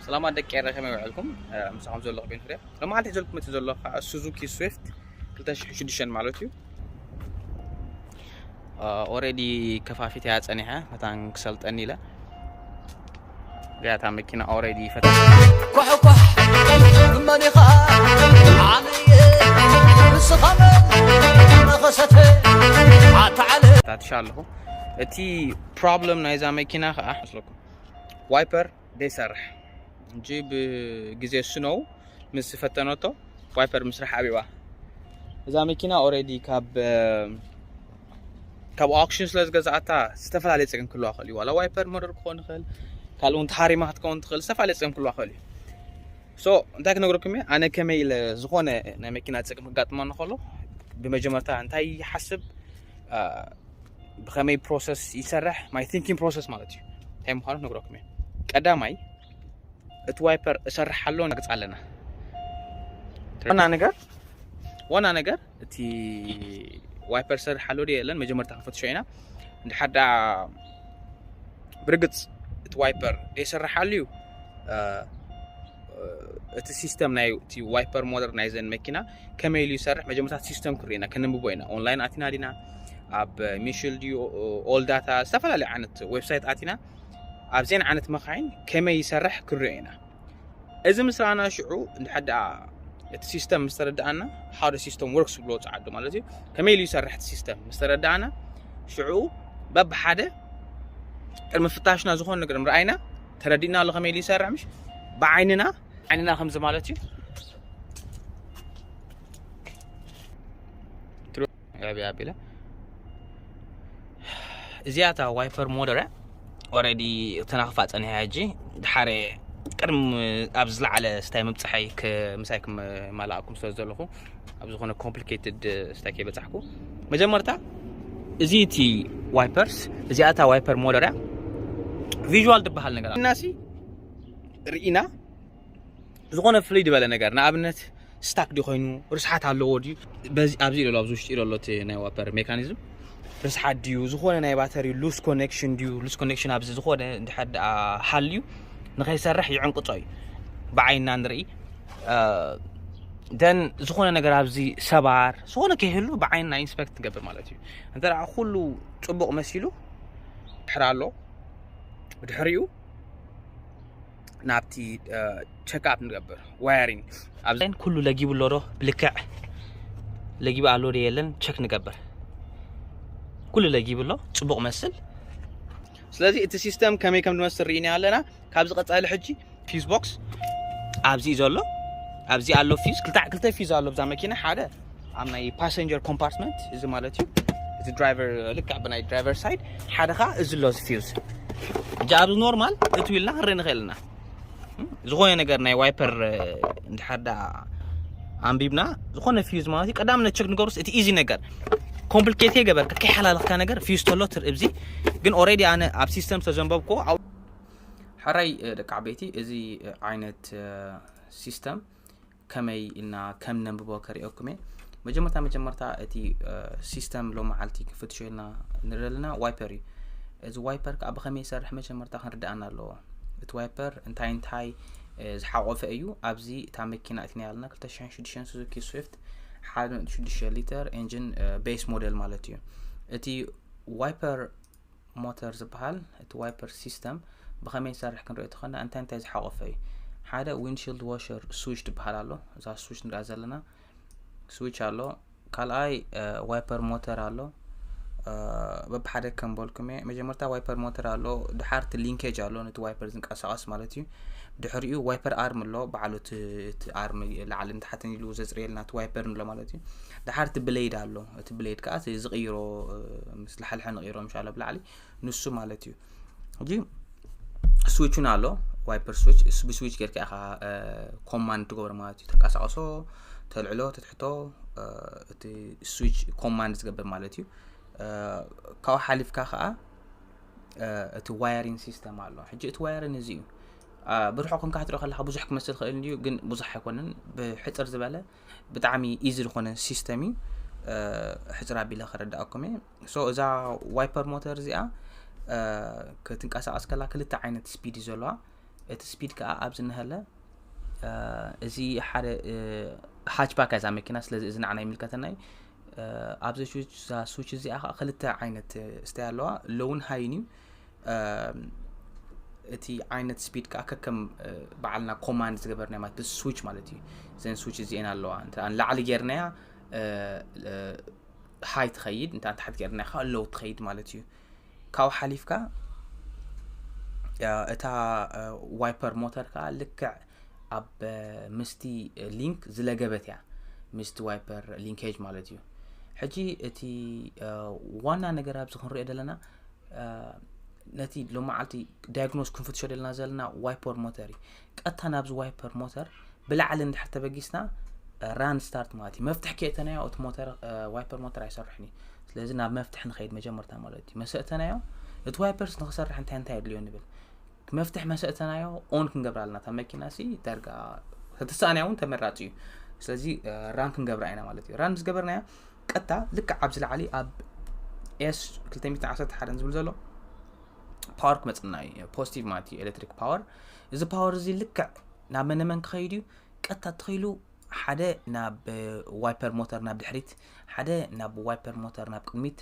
ሰላማት ደቂ ኤረ፣ ከመይ ውዕልኩም? ምሳኹም ዘለኹ ቤን ፍሬ። ሎማዓንቲ ሒዘልኩም እቲ ዘሎ ከዓ ሱዙኪ ስዊፍት ክልተ ሽሕን ሽዱሽተን ማለት እዩ። ኦረዲ ከፋፊት እያ ጸኒሐ መታን ክሰልጠኒ ኢለ። እዚኣታ መኪና ኦረዲ ፈታ ኳሕኳሕ መን ኢኻ ዓነየ ንስኻ መን መኸሰተ ኣተዓለ ታትሻ ኣለኹ። እቲ ፕሮብለም ናይዛ መኪና ከዓ መስለኩም ዋይፐር ደይሰርሕ እንጂ ብግዜ ስኖው ምስ ፈተነቶ ዋይፐር ምስራሕ ኣብዋ። እዛ መኪና ኦረዲ ካብ ካብ ኦክሽን ስለ ዝገዛኣታ ዝተፈላለየ ፀገም ክህልዋ ክእል እዩ። ዋላ ዋይፐር መረር ክኾን ይኽእል፣ ካልእ እውን ተሃሪማ ክትከውን ትኽእል፣ ዝተፈላለየ ፀገም ክህልዋ ክእል እዩ። ሶ እንታይ ክነግረኩም እየ፣ ኣነ ከመይ ኢለ ዝኾነ ናይ መኪና ፀገም ክጋጥመኒ ከሎ ብመጀመርታ እንታይ ይሓስብ፣ ብኸመይ ፕሮሰስ ይሰርሕ፣ ማይ ቲንኪንግ ፕሮሰስ ማለት እዩ እንታይ ምዃኑ ክነግረኩም እየ። ቀዳማይ እቲ ዋይፐር እሰርሕ ኣሎ ነግጽ ኣለና። ዋና ነገር ዋና ነገር እቲ ዋይፐር ሰርሕ ኣሎ ዶ የለን መጀመርታ ክንፈትሾ ኢና። እንድሓር ደኣ ብርግጽ እቲ ዋይፐር ዘይሰርሕ ኣልዩ እቲ ሲስተም ናይ እቲ ዋይፐር ሞተር ናይዘን መኪና ከመይ ኢሉ ይሰርሕ መጀመርታ ሲስተም ክርኢ ኢና፣ ከነንብቦ ኢና። ኦንላይን ኣቲና ዲና ኣብ ሚሽል ድዩ ኦል ዳታ ዝተፈላለዩ ዓይነት ዌብሳይት ኣቲና ኣብዘን ዓይነት መኻይን ከመይ ይሰርሕ ክንሪኦ ኢና። እዚ ምስ ረኣና ሽዑ እንድሕር ደኣ እቲ ሲስተም ምስ ተረዳኣና፣ how the system works ዝብሎ ጸዓዱ ማለት እዩ፣ ከመይ ኢሉ ይሰርሕ እቲ ሲስተም ምስ ተረዳኣና ሽዑ በብሓደ ቅድሚ ፍታሽና ዝኾነ ነገር ምርኣይና ተረዲእና ኣሎ ከመይ ኢሉ ይሰርሕ ምሽ ብዓይንና ዓይንና ከምዚ ማለት እዩ። ያቢ ያቢለ እዚኣታ ዋይፐር ሞደር ኦረዲ ተናኽፋ ጸኒሐ ሕጂ ድሓረ ቅድም ኣብ ዝለዓለ ስታይ ምብጽሐይ ምሳይ ክመላእኩም ስለ ዘለኹ ኣብ ዝኾነ ኮምፕሊኬትድ ስታይ ከይበጻሕኩ መጀመርታ እዚ እቲ ዋይፐርስ እዚኣታ ዋይፐር ሞደር እያ። ቪዥዋል ዝበሃል ነገር እናሲ ርኢና ዝኾነ ፍልይ ዝበለ ነገር ንኣብነት ስታክ ድዩ ኮይኑ ርስሓት ኣለዎ ድዩ በዚ ኣብዚ ኢሎ ኣብዚ ውሽጢ ኢሎ ኣሎ እቲ ናይ ዋፐር ሜካኒዝም ርስሓት ድዩ ዝኾነ ናይ ባተሪ ሉስ ኮኔክሽን ድዩ ሉስ ኮኔክሽን ኣብዚ ዝኾነ እንድሕር ደኣ ሃልዩ ንኸይሰርሕ ይዕንቅጾ እዩ። ብዓይንና ንርኢ ደን ዝኾነ ነገር ኣብዚ ሰባር ዝኾነ ከይህሉ ብዓይንና ኢንስፔክት ንገብር ማለት እዩ። እንተ ኩሉ ፅቡቕ መሲሉ ድሕር ኣሎ ድሕሪኡ ናብቲ ቸክኣፕ ንገብር ዋያሪንግ ኣብዚ ኩሉ ለጊቡ ኣሎ ዶ ብልክዕ ለጊቡ ኣሎ ዶ የለን ቸክ ንገብር። ኩሉ ለጊቡ ኣሎ ፅቡቕ መስል። ስለዚ እቲ ሲስተም ከመይ ከም ዝመስል ርኢና ኣለና። ካብዚ ቀፃሊ ሕጂ ፊዝ ቦክስ ኣብዚ እዩ ዘሎ። ኣብዚ ኣሎ ፊዝ ክልተ ክልተ ፊዝ ኣሎ ብዛ መኪና ሓደ ኣብ ናይ ፓሰንጀር ኮምፓርትመንት እዚ ማለት እዩ እቲ ድራይቨር ልክዕ ብናይ ድራይቨር ሳይድ ሓደ ከዓ እዚ ኣሎ እዚ ፊዝ እጂ ኣብዚ ኖርማል እትው ኢልና ክንርኢ ንኽእል ኢና። ዝኾነ ነገር ናይ ዋይፐር እንድሕር ደኣ ኣንቢብና ዝኾነ ፊዝ ማለት እዩ ቀዳምነት ቸክ ንገሩስ እቲ ኢዚ ነገር ኮምፕሊኬት የገበርካ ከይሓላልኽካ ነገር ፊዝ ተሎ ትርኢ እዚ ግን ኦረዲ ኣነ ኣብ ሲስተም ዝተዘንበብኩ ሕራይ ደቂ ዓበይቲ እዚ ዓይነት ሲስተም ከመይ ኢልና ከም ነንብቦ ከርእየኩም እየ። መጀመርታ መጀመርታ እቲ ሲስተም ሎመዓልቲ ክንፍትሾ ኢልና ንርኢ ዘለና ዋይፐር እዩ። እዚ ዋይፐር ከዓ ብኸመይ ይሰርሕ መጀመርታ ክንርዳእና ኣለዎ። እቲ ዋይፐር እንታይ እንታይ ዝሓቆፈ እዩ። ኣብዚ እታ መኪና እቲና ያለና ክልተ ሽሕን ሽዱሽተን ሱዙኪ ስዊፍት ሓደ ነጥቢ ሽዱሽተ ሊተር ኤንጂን ቤስ ሞዴል ማለት እዩ። እቲ ዋይፐር ሞተር ዝበሃል እቲ ዋይፐር ሲስተም ብኸመይ ዝሰርሕ ክንሪኦ ተኾና እንታይ እንታይ ዝሓቆፈ እዩ። ሓደ ዊንድሽልድ ዋሸር ስዊች ዝበሃል ኣሎ። እዛ ስዊች ንሪኣ ዘለና ስዊች ኣሎ። ካልኣይ ዋይፐር ሞተር ኣሎ። በብሓደ ከም በልኩም እየ። መጀመርታ ዋይፐር ሞተር ኣሎ፣ ድሓርቲ ሊንኬጅ ኣሎ ነቲ ዋይፐር ዝንቀሳቐስ ማለት እዩ። ድሕሪኡ ዋይፐር ኣርም ኣሎ፣ ባዕሉ እቲ ኣርም ላዕልን ታሕትን ኢሉ ዘፅርየልና እቲ ዋይፐር ንብሎ ማለት እዩ። ድሓርቲ ብሌድ ኣሎ፣ እቲ ብሌድ ከዓ ዝቕይሮ ምስ ላሕልሐ ንቕይሮ ምሻሎ ብላዕሊ ንሱ ማለት እዩ። ሕጂ ስዊቹን ኣሎ ዋይፐር ስዊች ብስዊች ጌርካ ኢኻ ኮማንድ ትገብሮ ማለት እዩ። ተንቀሳቀሶ፣ ተልዕሎ፣ ተትሕቶ፣ እቲ ስዊች ኮማንድ ዝገብር ማለት እዩ። ካብኡ ሓሊፍካ ከዓ እቲ ዋየሪን ሲስተም ኣሎ። ሕጂ እቲ ዋየሪን እዚ እዩ። ብርሑ ኮንካ ክትሪኦ ከለካ ብዙሕ ክመስል ክእል እንድዩ፣ ግን ብዙሕ ኣይኮነን። ብሕፅር ዝበለ ብጣዕሚ ኢዚ ዝኾነ ሲስተም እዩ። ሕፅር ኣቢለ ከረዳእኩም እየ። ሶ እዛ ዋይፐር ሞተር እዚኣ ክትንቀሳቀስ ከላ ክልተ ዓይነት ስፒድ እዩ ዘለዋ። እቲ ስፒድ ከዓ ኣብዚ እናሃለ እዚ ሓደ ሃችባክ እያ እዛ መኪና። ስለዚ እዚ ንዓና ይምልከተና እዩ። ኣብዚ ስዊች እዚኣ ከዓ ክልተ ዓይነት ስታይ ኣለዋ፣ ሎውን ሃይን እዩ። እቲ ዓይነት ስፒድ ከዓ ከከም በዓልና ኮማንድ ዝገበርና ማለት ስዊች ማለት እዩ። ዘን ስዊች እዚአን ኣለዋ ንላዕሊ ጌርናያ ሃይ ትኸይድ፣ እንተ ንታሕቲ ጌርና ከዓ ሎው ትኸይድ ማለት እዩ። ካብኡ ሓሊፍካ እታ ዋይፐር ሞተር ከዓ ልክዕ ኣብ ምስቲ ሊንክ ዝለገበት እያ፣ ምስቲ ዋይፐር ሊንኬጅ ማለት እዩ። ሕጂ እቲ ዋና ነገር ኣብዚ ክንሪኦ ዘለና ነቲ ሎመዓልቲ ዳያግኖስ ክንፍትሾ ደለና ዘለና ዋይፐር ሞተር እዩ። ቀጥታ ናብዚ ዋይፐር ሞተር ብላዕሊ እንድሕር ተበጊስና ራን ስታርት ማለት እዩ። መፍትሕ ከየእተናዮ እቲ ሞተር ዋይፐር ሞተር ኣይሰርሕን እዩ። ስለዚ ናብ መፍትሕ ንኸይድ መጀመርታ ማለት እዩ። መሰእተናዮ እቲ ዋይፐርስ ንክሰርሕ እንታይ እንታይ የድልዮ ንብል። መፍትሕ መሰእተናዮ ኦን ክንገብራ ኣለና። እታ መኪና ሲ ደርጋ ተተሰኣናዮ እውን ተመራፂ እዩ። ስለዚ ራን ክንገብራ ኢና ማለት እዩ። ራን ምስ ገበርናዮ ቀጥታ ልክዕ ኣብዚ ላዕሊ ኣብ ኤስ ክልተ ሚእቲ ዓሰርተ ሓደ ዝብል ዘሎ ፓወር ክመፅና እዩ። ፖዚቲቭ ማለት እዩ ኤሌክትሪክ ፓወር። እዚ ፓወር እዚ ልክዕ ናብ መነመን ክኸይድ እዩ። ቀጥታ ትኽኢሉ ሓደ ናብ ዋይፐር ሞተር ናብ ድሕሪት፣ ሓደ ናብ ዋይፐር ሞተር ናብ ቅድሚት፣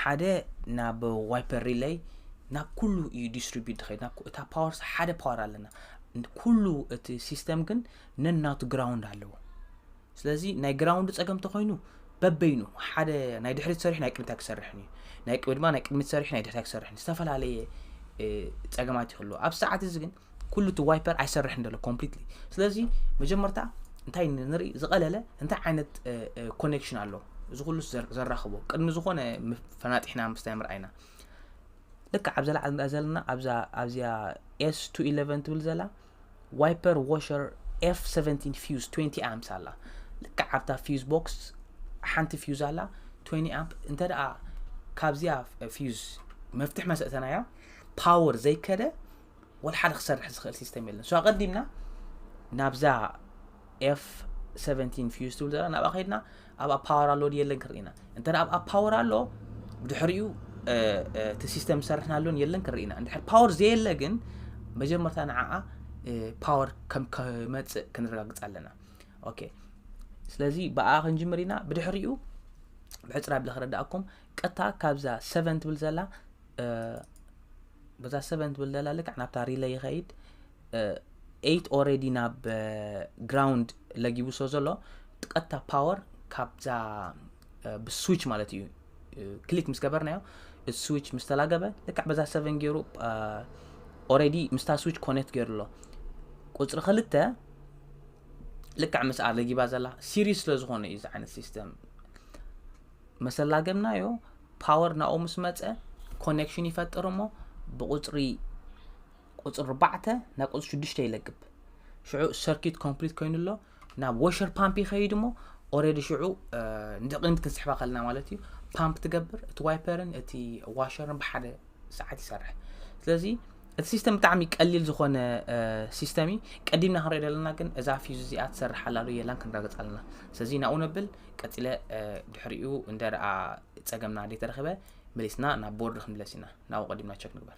ሓደ ናብ ዋይፐር ሪለይ፣ ናብ ኩሉ እዩ ዲስትሪቢዩት ዝኸይድ። እታ ፓወር ሓደ ፓወር ኣለና። ኩሉ እቲ ሲስተም ግን ነናቱ ግራውንድ ኣለዎ። ስለዚ ናይ ግራውንድ ፀገም ተኮይኑ በበይኑ ሓደ ናይ ድሕሪት ሰሪሕ ናይ ቅድሚት ክሰርሕን እዩ፣ ናይ ቅድሚ ድማ ናይ ቅድሚት ሰሪሕ ናይ ድሕሪት ክሰርሕን ዝተፈላለየ ፀገማት ይህሉ። ኣብ ሰዓት እዚ ግን ኩሉ እቲ ዋይፐር ኣይሰርሕን ደሎ ኮምፕሊትሊ። ስለዚ መጀመርታ እንታይ ንርኢ ዝቐለለ እንታይ ዓይነት ኮኔክሽን ኣሎ፣ እዚ ኩሉ ዘራኽቦ ቅድሚ ዝኾነ ፈናጢሕና ምስታይ ምርኣይና። ልክዕ ኣብ ዘለዓል ዘለና ኣብዛ ኣብዚኣ ኤስ ቱ ኢለቨን ትብል ዘላ ዋይፐር ዋሸር ኤፍ ሰቨንቲን ፊውዝ ትዌንቲ ኣምፕስ ኣላ። ልክዕ ኣብታ ፊውዝ ቦክስ ሓንቲ ፊውዝ ኣላ ትዌንቲ ኣምፕ። እንተ ደኣ ካብዚኣ ፊውዝ መፍትሕ መሰእተናያ ፓወር ዘይከደ ወላ ሓደ ክሰርሕ ዝኽእል ሲስተም የለን። ሶ ኣቐዲምና ናብዛ ኤፍ ሰቨንቲን ፊውዝ ትብል ዘላ ናብኣ ከይድና ኣብኣ ፓወር ኣሎ ድዩ የለን ክርኢና። እንተ ኣብኣ ፓወር ኣሎ ብድሕሪኡ እቲ ሲስተም ዝሰርሕና ኣሎን የለን ክርኢና። እንድሕር ፓወር ዘየለ ግን መጀመርታ ንዓኣ ፓወር ከም ከመፅእ ክንረጋግፅ ኣለና። ኦኬ፣ ስለዚ ብኣ ክንጅምር ኢና። ብድሕሪኡ ብሕፅር ኣብለ ክረዳእኩም ቀጥታ ካብዛ ሰቨን ትብል ዘላ በዛ ሰቨን ትብል ዘላ ልክዕ ናብታ ሪለይ ይኸይድ። ኤይት ኦረዲ ናብ ግራውንድ ለጊቡ ስለ ዘሎ ቀጥታ ፓወር ካብዛ ብስዊች ማለት እዩ ክሊክ ምስ ገበርናዮ እቲ ስዊች ምስ ተላገበ ልክዕ በዛ ሰቨን ገይሩ ኦረዲ ምስታ ስዊች ኮኔክት ገይሩ ኣሎ። ቁፅሪ ክልተ ልክዕ ምስኣ ለጊባ ዘላ ሲሪስ ስለ ዝኾነ እዩ እዚ ዓይነት ሲስተም መሰላገብናዮ ፓወር ናብኡ ምስ መፀ ኮኔክሽን ይፈጥር እሞ ብቁፅሪ ቁፅሪ ኣርባዕተ ናብ ቁፅሪ ሽዱሽተ ይለግብ። ሽዑ ሰርኪት ኮምፕሊት ኮይኑ ኣሎ ናብ ወሸር ፓምፕ ይኸይድ እሞ ኦረዲ ሽዑ ንቅድሚት ክንስሕባ ከለና ማለት እዩ ፓምፕ ትገብር። እቲ ዋይፐርን እቲ ዋሸርን ብሓደ ሰዓት ይሰርሕ። ስለዚ እቲ ሲስተም ብጣዕሚ ቀሊል ዝኾነ ሲስተም እዩ። ቀዲምና ክንሪኦ ዘለና ግን እዛ ፊዝ እዚኣ ትሰርሕ ኣላ ዶ የላን ክንረጋግፅ ኣለና። ስለዚ ናብኡ ነብል ቀፂለ ድሕሪኡ እንተ ደኣ ፀገምና ደይተረኸበ መሊስና ናብ ቦርድ ክንምለስ ኢና። ናብኡ ቀዲምና ቸክ ንግበር።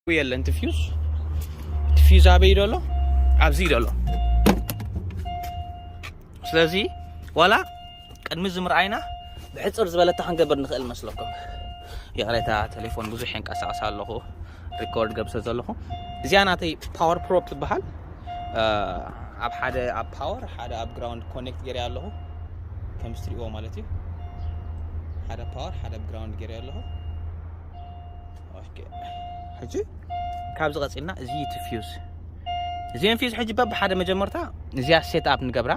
የለን እቲ ፊውዝ እቲ ፊውዝ ኣበይ ደሎ ኣብዚ ደሎ። ስለዚ ዋላ ቅድሚ እዚ ምርኣይና ብሕፅር ዝበለታ ክንገብር ንኽእል መስለኩም። ይቕሬታ ቴሌፎን ብዙሕ የንቀሳቕስ ኣለኹ ሪኮርድ ገብሰ ዘለኹ። እዚኣ ናተይ ፓወር ፕሮፕ ትበሃል። ኣብ ሓደ ኣብ ፓወር ሓደ ኣብ ግራውንድ ኮኔክት ገይረ ኣለኹ ከምዚ ትሪእዎ ማለት እዩ። ሓደ ፓወር ሓደ ኣብ ግራውንድ ገይረ ኣለኹ። ኦኬ ሕጂ ካብዚ ቀፂልና እዚ እቲ ፊውዝ እዚን ፊውዝ ሕጂ በብ ሓደ መጀመርታ እዚኣ ሴት ኣፕ ንገብራ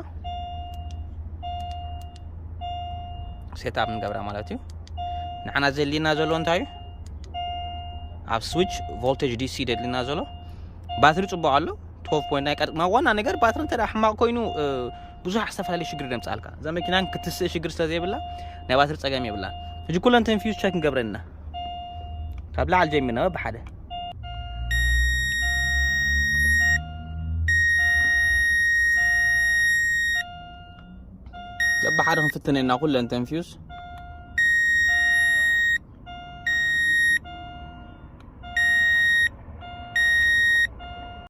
ሴት ኣፕ ንገብራ ማለት እዩ። ንዓና ዘድልየና ዘሎ እንታይ እዩ? ኣብ ስዊች ቮልቴጅ ዲሲ ደድልና ዘሎ ባትሪ ፅቡቅ ኣሎ። ትወልቭ ፖይንት ናይ ቀድማ ዋና ነገር ባትሪ እንተ ሕማቅ ኮይኑ ብዙሕ ዝተፈላለየ ሽግር ደምፃልካ እዛ መኪናን ክትስእ ሽግር ስለ ዘይብላ ናይ ባትሪ ፀገም የብላ። ሕጂ ኩለን ተን ፊውዝ ቸክ ንገብረና ካብ ላዕሊ ጀሚርና ብሓደ በብሓደ ክንፍትነና ኩለን ተን ፊውዝ